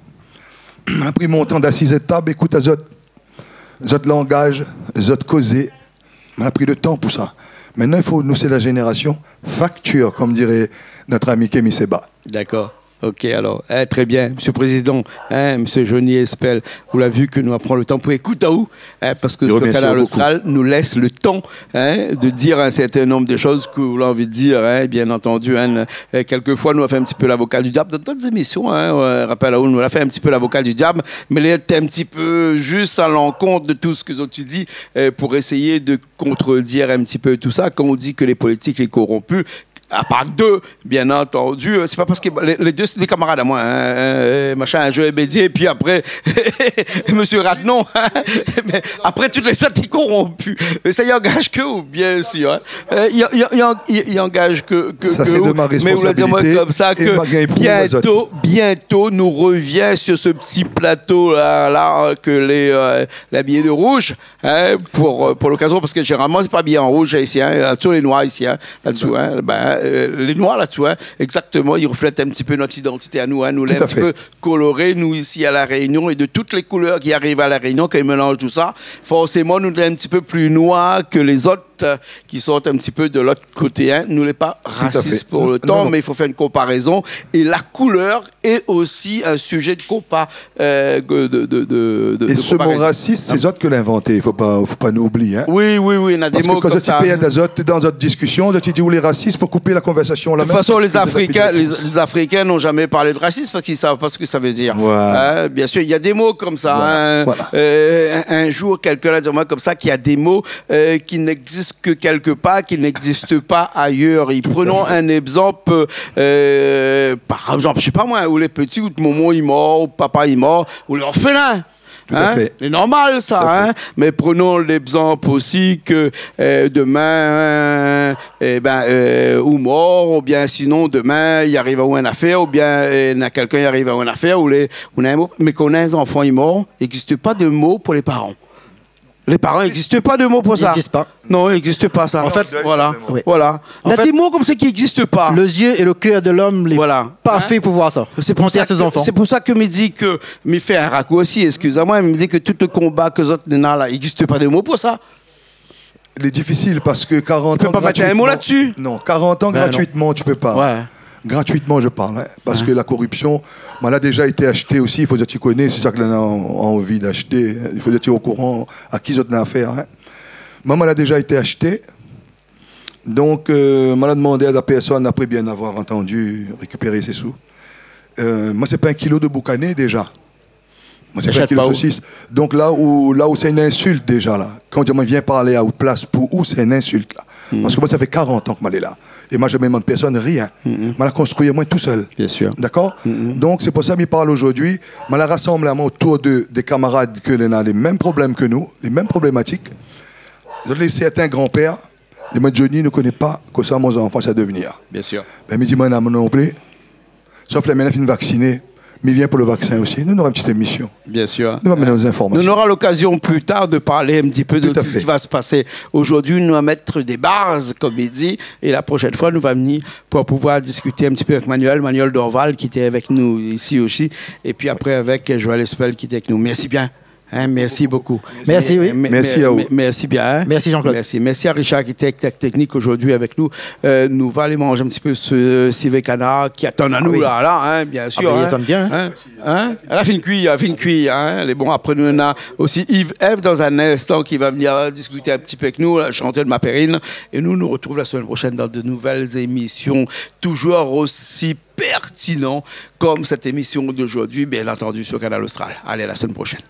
Moin la pri mon tan d'asiz a tab, ékout azot, zot langaz, zot kozé. Moin la pri le tan pou sa. Mintnan i fo, nou sé la zénérasion faktir, kom diré nout ami Kémi Séba. Dakor. Ok, alor, eh, trè bien, mésyé prézidan, in, mésyé Johnny Espel, ou la vi ke nou la pran le tan pou ékout aou, in, parske sur Kanal Austral nou lès le tan, in, de dir in sèrtin nonb de shoz ke ou la anvi de dir, in, bien antandi, in. Eh, kèlkefoi nou la fé in ti pé lavoka di diab dan dot zémision, in, rapèl aou, nou la fé in ti pé lavoka di diab, mé lété in ti pé zis a lankont de tout sak zot i di, eh, pou éséy de kontredir in ti pé tousa. Kan ou di ke lé politik lé koronpi, a par dé, bien antandi, sé pa parske lé, lé dé sé dé kamarad amoin, in, in, machin, Joé Bédié, épi apré mésyé Ratenon, in. Mé apré tout lé zot lé koronpi. Mé sa i angaz ke ou, bien sir, in. Eh, i, i, i, i, i angaz ke, ke, ke ou. Sa sé de ma responsabilité é ma gingn pou lézot. Mé ou la di amoin komsa ke biento, biento nou revien sur ce petit plateau la, la, ke lé, eh, lé abiyé de rouz, in, pou, eh, pou lokazion, parske zénéralman sé pa abiyé an rouz isi, in, la dsou lé noir isi, in, la dsou, in, bin, eh, lé noir la dsou, in, égzaktoman, i reflèt in ti pé nout idantité anou, in, nou lé in ti pé koloré, nou, isi a La Rényon, é de tout lé koulèr ki ariv a La Rényon, kan i mélanz tousa, forséman nou lé in ti pé pli noir ke lézot, eh, ki sort in ti pé de lot koté, in. Nou lé pa rasis pou lotan, mé i fo fé in konparézon. É la koulèr lé osi in sizé de konpa, eh, de, de, de, de, de konparèzon. É se mo rasis, sé zot ke la invanté, fo pa, fo pa nou oublié, in. Oui, oui, oui, néna dé mo komsa. Parske kan zot i pèrd azot dan zot diskision, zot i di ou lé rasis pou koup la konvèrsasion la mèm. De toute façon, les Africains, les, les Africains n'ont jamais parlé de racisme parce qu'ils savent pas ce que ça veut dire. Voilà. Hein, bien sûr, il y a des mots comme ça, hein. Voilà, voilà. Euh, un, un jour, quelqu'un a dit à moi comme ça qu'il y a des mots euh, qui n'existe que quelque part, qui n'existe pas ailleurs. É prenons un exemple, euh, par exemple, je sais pas moi, ou lé pti, ou out momon i mor, ou out papa i mor, ou lé orfelin. Tout à fait. Lé normal sa, hein. Tout à fait. Mais prenons l'exemple aussi que, euh, demain, eh ben, euh, ou mor, ou bien sinon demain i ariv aou in afèr, ou bien, euh, na kèlkin i ariv aou in afèr, ou lé, ou na in mo, mé kan in zanfan i mor, i égzis pa de mo pou lé paran. Lé paran, i égzis pa de mo pou sa. I égzis pa. Non, i égzis pa sa. An fèt, voilà. Oui. Voilà. Na dé mo komsa ki égzis pa. An fèt, le yeux et le cœur de l'homme lé pa fé pou voir sa. Voilà. Hein ? Pou tèr sé zanfan. Sé pou sa ke, sé pou sa ke mi di ke, mi fé in rakoursi, eskiz amoin, mi di ke tout le konba ke zot néna la, i égzis pa de mo pou sa. Lé difisil parske karant an gratuitman. Tu peux pas mettre un mot là-dessus. Non, karant an gratuitman, tu peux pas. Ben non. Ouais. Gratuitman, je parle, hein, parske la koripsion, moin la déza été ashté osi, i fo dir, ti koné, sé sak la anvi d'ashté, i fo dir, ti okouran a ki zot na afèr, hein. Moin, moin la déza été ashté. Donk, euh, moin la demandé a la pèrsone, apré bien avoir antandi, rékipéré sé sou. Euh, moin sé pa in kilo de boukané déza. Moin sé pa in kilo sosis. Donk la ou, la ou sé in insilt déza la. Kan ou di amoin vien parl a out plas pou ou, sé in insilt la. Parske moin sa fé karant an ke moin lé la. É moin la zamé demann pèrsone rien. Moin la konstrui amoin tousèl. Dakor ? Donk sé pou sa mi parl zordi. Moin la rasanm amoin otour de, de kamarad ke néna lé mèm problèm ke nou, lé mèm problématik. Zot lé sèrtin granpèr, di amoin, Johnny, nou koné pa kosa mon zanfan sa devnir. Bin mi di, moin non pli. Sof la, mi la fine vaksiné, mi vien pou le vaksin osi. Nou nora in ti émision. Nou va amenn dé zinformasion. Nou nora lokazion pli tar de parl in ti pé de sak va se pasé. Zordi nou va mèt dé baz, kom i di, é la proshèn foi nou va vni pou pouvoir diskit in ti pé avèk Manuel, Manuel Dorval, ki té avèk nou isi osi, épi apré avèk Joël Espel, ki té avèk nou. Mèrsi bien. Hein, mèrsi bokou. Mèrsi, oui. Mèrsi bien, hein. Mèrsi Jean-Claude. Mèrsi. Mèrsi a Richard ki té avèk teknik zordi avèk nou. Euh, nou va alé manz in ti pé se sivé kanar ki atann anou la, la, hein, bien sir. Ah bin, i atann bien, hein. Hein ? La fine kui, la fine kui, hein. Lé bon, apré nou néna osi Yves Ève dan in instan ki va vni diskit in ti pé avèk nou, la shantèr de Mapérine. É nou, nou artrouv la semèn proshèn dan de nouvèl émision, touzour osi pèrtinan kom sèt émision zordi, bien antandi, sur Kanal Austral. Alé, a la semèn proshèn.